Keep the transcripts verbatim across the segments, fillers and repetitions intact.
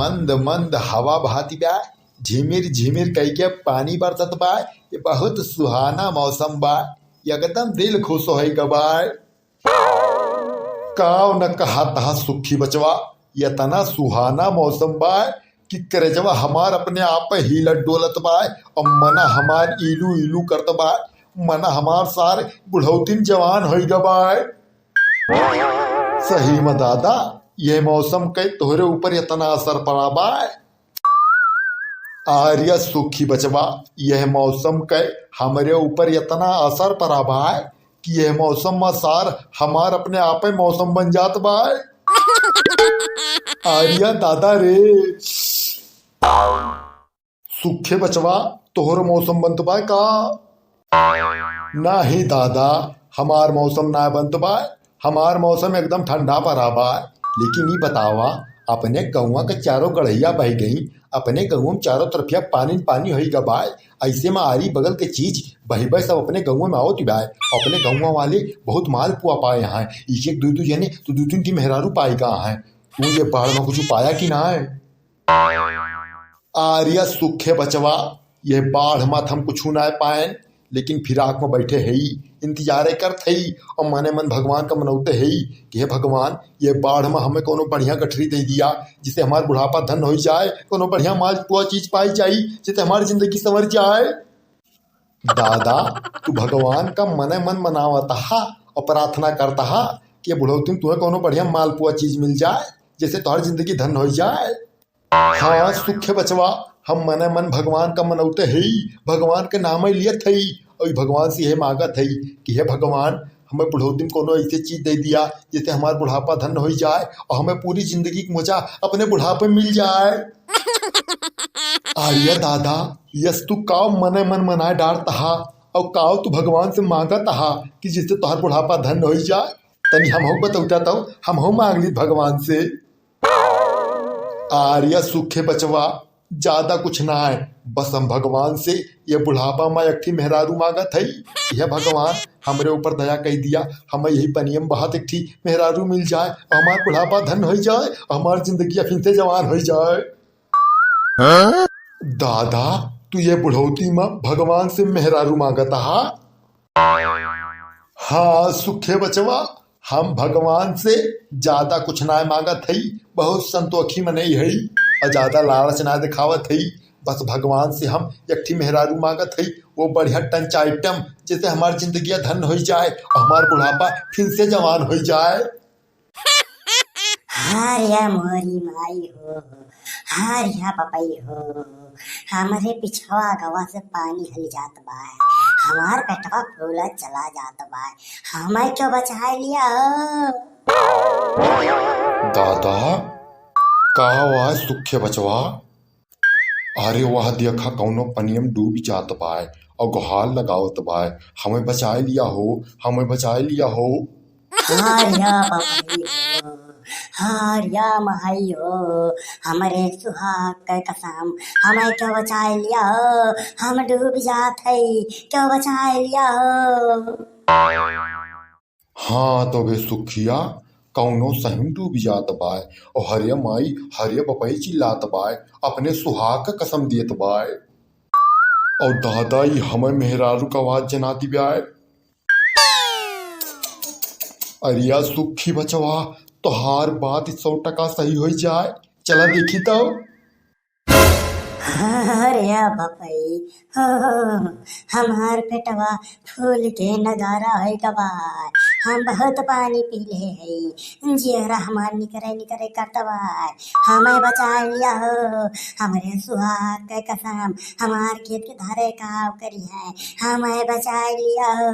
मंद मंद हवा बहत बा, झिमिर झिमिर कइके पानी बरसत बा। ये बहुत सुहाना मौसम बा, एकदम दिल खुश होइ ग बा। काव न कहत हा सुखी बचवा, यतना सुहाना मौसम बा कि करेजवा हमार अपने आप हिलत डोलत बा, अउर मना हमार इलू इलू करत बा, मना हमार सार बुढ़ौतिन जवान होइ ग बा। सही में दादा, ये मौसम के तोहरे ऊपर यतना असर पड़ा बा। अरे सुखी बचवा, यह मौसम के हमरे ऊपर यतना असर पड़ा बा कि यह मौसम में सार हमार अपने आपे मौसम बन जात बा। अरे दादा रे, सुखे बचवा, तोहर मौसम बनत बा का? नाही दादा, हमार मौसम ना बनत बा, हमार मौसम एकदम ठंडा पड़ा बा। लेकिन ई बतावा, अपने गौवा के चारों गड़हिया बहि गई, अपने गौवा में चारों तरफिया पानी पानी होइ ग बा, अइसे में आरी बगल के चीज बहि बहि सब अपने गौवा में आवत बा, अपने गौवा वाले बहुत मालपुआ पाए हैं, एक एक दू दू जने तो दू तीन ठी मेहरारू पाए गा हैं। तू ये बाढ़ में कुछ पाया कि ना है? अरे सुखे बचवा, ये बाढ़ मा त हम कुछु नाय पाएन, लेकिन फिराक मा बैठे हई, इंतजारे करत हई अउर मने मन भगवान का मनौते हई कि हे भगवान, ये बाढ़ मा हमें कउनो बढ़िया गठरी दे दिया, जिससे हमार बुढ़ापा धन होइ जाए, कउनो बढ़िया मालपुआ चीज पाई जाई, जिससे हमार जिंदगी संवर जाए। दादा, तू भगवान का मने मन मनावत हा अउर प्रार्थना करत हा कि ये बुढ़ौती में तुहे कउनो बढ़िया मालपुआ चीज मिल जाए, जैसे तोहर जिंदगी धन होइ जाए। हाँ, सुखे बचवा, हम मने मन भगवान का मनौते हई, भगवान के नामे लियत हई, अउर भगवान से यह मांगत हई कि हे भगवान, हमें बुढ़ौती में कउनो ऐसे चीज दे दिया, जैसे हमार बुढ़ापा धन होइ जाए अउर हमें पूरी जिंदगी के मजा अपने बुढ़ापे में मिल जाए। अरे दादा, यस तू काव मने मन मनाए डारत हा, अउर काव तू भगवान से मांगत हा कि जिससे तोहर बुढ़ापा धन होइ जाए? तनी हमहू बतौता तो हमहू मांग ली भगवान से। अरे सुखे बचवा, ज्यादा कुछ ना है, बस हम भगवान से ये बुढ़ापा मा एक ठी मेहरारू मांगत हई। हे भगवान, हमरे ऊपर दया कई दिया, हमें यही पनियम बहत एक ठी मेहरारू मिल जाए, हमार बुढ़ापा धन होइ जाए, हमार जिंदगी फिर से जवान होइ जाए। हाँ? दादा, तू ये बुढ़ौती मा भगवान से मेहरारू मांगत हा? हाँ, सुखे बचवा, हम भगवान से ज्यादा कुछ ना मांगत हई, बहुत संतोखी मनई हई अउर ज्यादा लालच ना दिखावत हई। बस भगवान से हम एक ठी मेहरारू मांगत हई, वो बढ़िया टंच आइटम, जैसे हमार जिंदगिया धन होइ जाए अउर हमार बुढ़ापा फिर से जवान होइ जाए। हार या मोरी माई हो, हार या पपई हो, हमरे पिछवा गवा से पानी हल जात बा, हमार पेटवा फूलत चला जात बा, हमें क्यों बचाए लिया हो? दादा, का हुआ है सुखे बचवा? अरे वाह, देखा कउनो पनियम डूब जात बाय अउर गुहार लगावत बाय, "हमें बचाए लिया हो, हमें बचाए लिया हो।" हार या पपई हो, हार या महई हो, हमरे सुहाग के कसम, हमें क्यों बचाए लिया हो, हम डूब जात हई, क्यों बचाए लिया हो। हाँ, तो बे सुखिया, कउनो सही में डूब जात बाय। अउर हरे माई, हरे बपई चिल्लात बाय, अपने सुहाग क कसम देत बाय। अउर दादा, ई हमें मेहरारू क आवाज जनाती बाय। अरिया सुखी बचवा, तोहार बात सौ टका सही होइ जाए। चला देखी तो। अरे बपई हो, हमार पेटवा फूल के नगारा होइ गवा। हम बहुत पानी पी ले हई, जियरा हमार निकरे निकरे करत बा। हमें बचाए लिया हो, हमरे सुहाग के कसम, हमार खेत के धारे काव करी है, हमें बचाए लिया हो।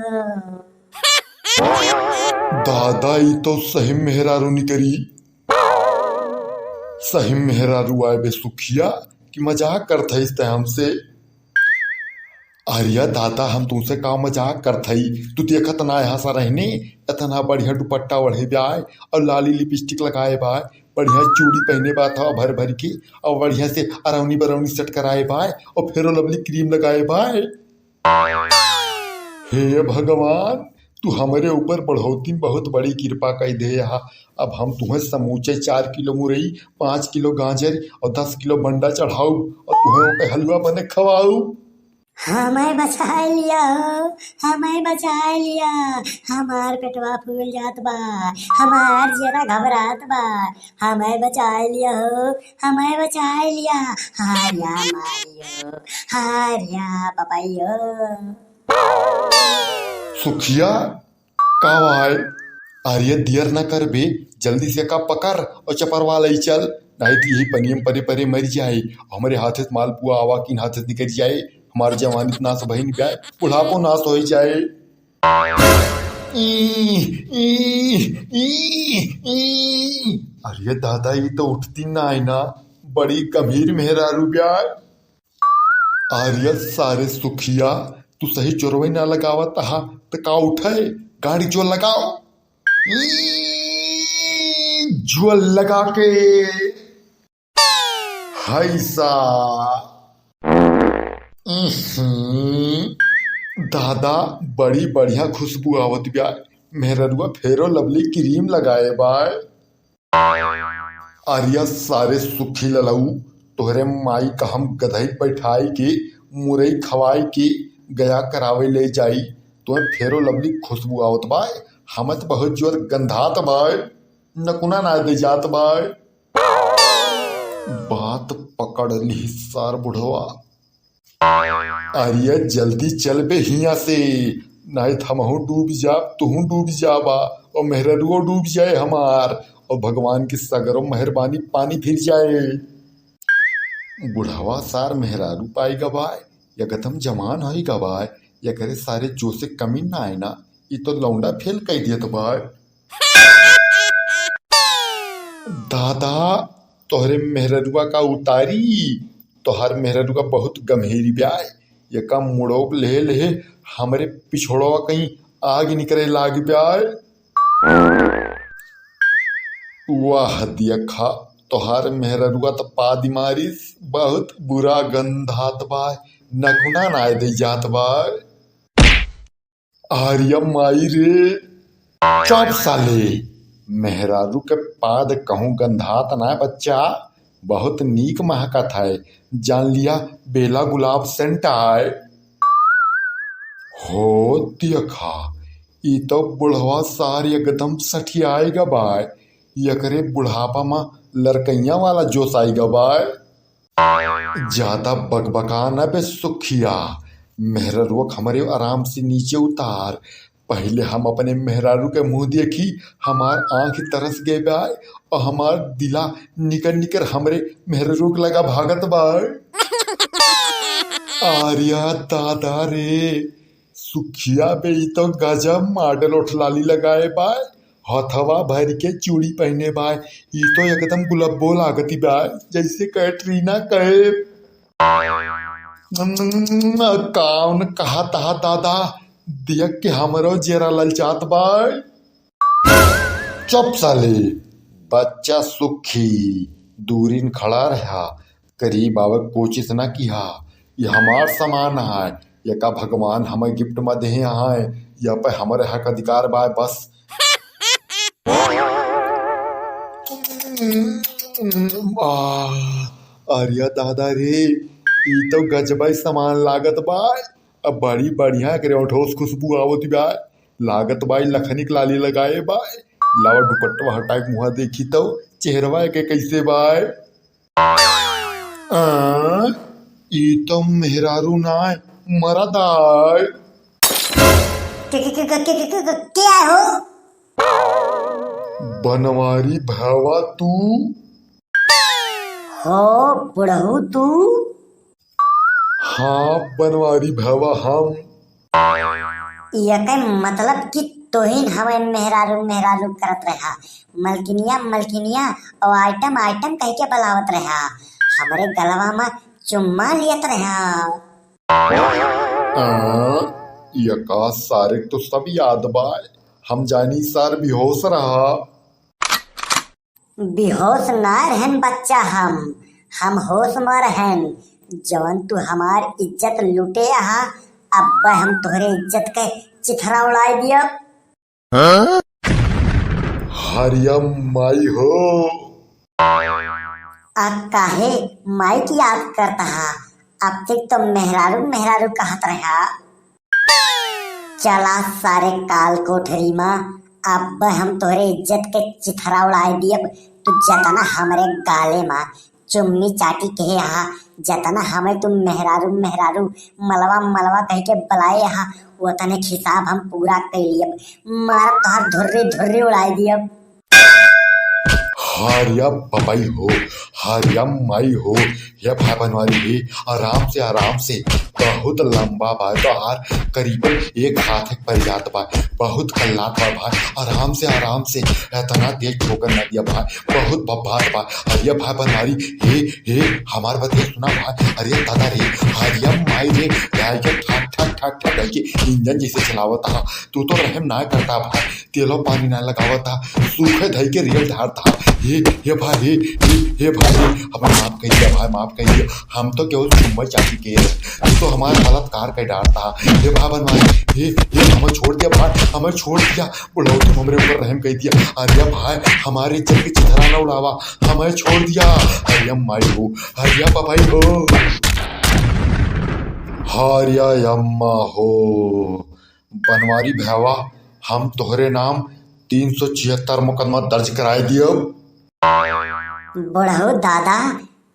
दादा, ई तो सही मेहरारू निकरी। सही मेहरारू आए बे सुखिया कि मजाक करत हइस तै हमसे। अरिया दादा, हम तुमसे का मजाक करत हई? तू देखत ना यहाँ सा रहने, इतना बढ़िया दुपट्टा ओढ़े बाय अउर लाली लिपस्टिक लगाए बाय, बढ़िया चूड़ी पहने बा थवा भर भर के अउर बढ़िया से अरौनी बरौनी सेट कराए बाय अउर फेरो लवली क्रीम लगाए बाय। हे भगवान, तू हमरे ऊपर बढ़ौती में बहुत बड़ी कृपा कइ देहे हा। अब हम तुहें समूचे चार किलो मुरई, पाँच किलो गाजर अउर दस किलो बंडा चढ़ाउब अउर तुहें ओके हलुआ बने खवाउब। हमें बचाइ लिया हो, हमें बचाइ लिया, हमार पेटवा फूल जात बा, हमार जियरा घबरात बा, हमें बचाइ लिया हो, हमें बचाइ लिया। हाय या माई हो, हाय या बबई हो। सुखिया, का भाई? अरे दियर न करबे, जल्दी से का पकड़ अउर चपरवा लइ चल, नाहीं त यही पनिया में परे परे मरि जाए। हमरे हाथे से मालपुआ आवा किन हाथे से निकरि जाए, हमार जवानी त नास भइन जाए, बुढ़ापो नास होइ जाए। ई, ई, ई, ई। अरे दादा, ई तो उठती नाहीं ना, बड़ी गंभीर मेहरारू ब्याय। अरे सारे सुखिया, तू सही जोरवइ ना लगावत हा, त का उठे? गाड़ी जोर लगाओ। ई, जोर लगा के। हाय सा। इही। दादा, बड़ी बढ़िया खुशबू आवत बा। मेहररुआ फेरो लवली क्रीम लगाए बाय। अरिया सारे सुखी ललऊ, तोहरे माई का हम गधई बैठाई के, मुरई खवाई के, गया करावे ले जाई। तोहे फेरो लवली खुशबू आवत बाय, हमत बहुत जोर गंधात बाय, नकुना ना दे जात बाय। बात पकड़ ली सार बुढ़वा। अरे जल्दी चल बे हियाँ से, नाहीं त हमहू डूब जाब, तुहू डूब जाबा, अउर मेहररुओ डूब जाए हमार, अउर भगवान की सगरो मेहरबानी पानी फिर जाए। बुढ़वा सार मेहरारू पाई गबाय, एकदम जवान होई गबाय, एकरे सारे जो से कमी ना आए ना, ई तो लौंडा फेल कई दियत बाय। दादा, तोहरे मेहररुआ का उतारी, तोहर मेहररुआ बहुत गम्हेरी ब्याय, एका मुड़ोक लेहे लेहे हमरे पिछोड़वा कहीं आग निकरे लाग ब्याय। वाह दियखा, तोहार मेहररुआ त पादी मारिस, बहुत बुरा गंधात बा, नकुना नाय दे जात बा। आर्या माई रे। चुप साले, मेहरारू के पाद कहूँ गंधात ना बच्चा, बहुत नीक महकत है, जान लिया बेला गुलाब सेंट आय। हो दियखा, ई तो बुढ़वा सार एकदम सठियाए गबाय, एकरे बुढ़ापा मा लड़कैया वाला जोश आई गबाय। ज्यादा बकबका न बे सुखिया, मेहररुआ क हमरे आराम से नीचे उतार। पहिले हम अपने मेहरारू के मुँह देखी, हमार आँख तरस गए बाय अउर हमार दिला निकर निकर हमरे मेहररू के लगा भागत बाय। आर्या दादा रे, सुखिया बे, ई तो गजब मॉडल ओठलाली लगाए बाय, हथवा भर के चूड़ी पहने बाय, ई तो एकदम गुलब्बो लागती बाय, जैसे कैटरीना कैफ। कौन कहा तहा दादा, देख के हमरो जेरा ललचात बाय। चुप साले, बच्चा सुखी, दूरिन खड़ा रहा, करीब आवे कोशिश ना किहा। ये हमार सामान है, ये का भगवान हमें गिफ्ट में देहे हैं, या पे हमारे हक अधिकार बाय बस। आ, अरे दादा रे, ई तो गजबाई सामान लागत बा। अब बड़ी बढ़िया एकरे ओठोस खुशबू आवत बा। लागत बा ई लखनी के लाली लगाए बा। लावा दुपट्टवा हटाए के मुहा देखी तो चेहरवा के कैसे बा। आ, ई तो मेहरारू ना, मरद आय। के, के, के, के, के, के, के, के आय हो? बनवारी भवा तू? हो बुढ़ऊ तू? हाँ, बनवारी भवा हम। एके मतलब कि तोहिन हमें मेहरारू, मेहरारू करत रहा। मलकिनिया, मलकिनिया और आइटम, आइटम कह के बुलावत रहा। हमरे गलवा में चुम्मा लियत रहा। आ, एका सारे तो सब याद बा। हम जानी सार बेहोश रहा। बेहोश ना रहन बच्चा हम, हम होश में रहन। जवन तू हमार इज्जत लूटे अहा, अब हम तोहरे इज्जत के चिथरा उड़ाए दियब। हरिया माई हो। आ काहे माई की याद करत हा? अब तक तो मेहरारू मेहरारू कहत रहा। चला सारे काल कोठरी मा, अब हम तोहरे इज्जत के चिथरा उड़ाए दियब। तू जतना हमरे गाले मा चुम्मी चाटी कहे हा, जतना हमें तू मेहरारू मेहरारू, मलवा मलवा कह के बुलाए हा, ओतने हिसाब हम पूरा कर लियब। मारब तोहार धुर्री धुर्री उड़ाए दियब। हरिया बबई हो, हरिया माई हो, हे भाई बनवारी रे, आराम से, आराम से। बहुत लंबा बा तोहार, करीबन एक हाथ एक पर जात बा। बहुत कल्लात बा भाई, आराम से, आराम से। एतना तेज ठोकर ना दिया भाई, बहुत भभात बा। हरिया भाई बनवारी, हे, हे, हमार बतिया सुना भाई। अरे दादा रे, हरिया माई रे, गाय के ठक, ठक, ठक, ठक करके इंजन जैसे चलावत हा। तू तो रहम ना करता भाई, तेलो पानी ना लगावत हा, सूखे धई के रेल ढारत हा। हे, हे भाई, हे, हे, हे भाई, रे, हमें माफ कर दिया भाई, माफ कर दिया। हम तो केवल चुम्मा चाटी के रहे, तू तो हमारा बलात्कार कर डारता हा। हे भाई बनवारी, हे, हे, हमें छोड़ दिया भाई, हमें छोड़ दिया। बुढ़ऊ, तुम हमरे ऊपर रहम कर दिया। अरे भाई, हमारी इज्जत की चिथरा ना उड़ावा, हमें छोड़ दिया। हरिया माई हो, हरिया बबई हो, हरिया अम्मा हो। बनवारी भैया, हम तोहरे नाम तीन सौ छिहत्तर मुकदमा दर्ज कराए दियो। बुढ़ऊ दादा,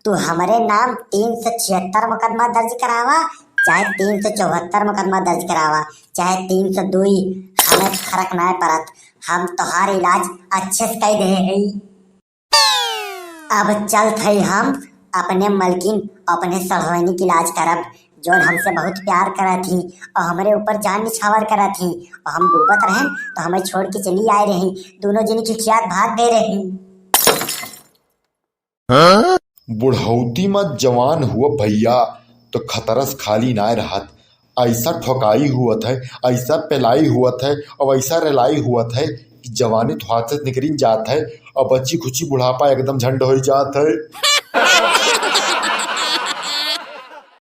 तू हमरे नाम तीन सौ छिहत्तर मुकदमा दर्ज करावा, चाहे तीन सौ चौहत्तर मुकदमा दर्ज करावा, चाहे तीन सौ दुई, हमें फर्क ना पड़त। हम तोहार इलाज अच्छे से कर दे हई। अब चलत हई हम अपने मलकिन, अपने सढ़ुआइनी के इलाज करब, जौन हमसे बहुत प्यार करत ही और हमरे ऊपर जान निछावर करत ही, और हम डूबत रहेन तो हमें छोड़ के चली आए रही, दोनों जनी खिखियात भाग गए रही। बुढ़ौती में जवान हुआ भैया, तो खतरस खाली ना रहत। ऐसा ठोकाई हुअत है, ऐसा पेलाई हुअत है, और ऐसा रेलाई हुअत है कि जवानी तो हाथ से निकरिन जात है, और बची खुची बुढ़ापा एकदम झंड हो जात है।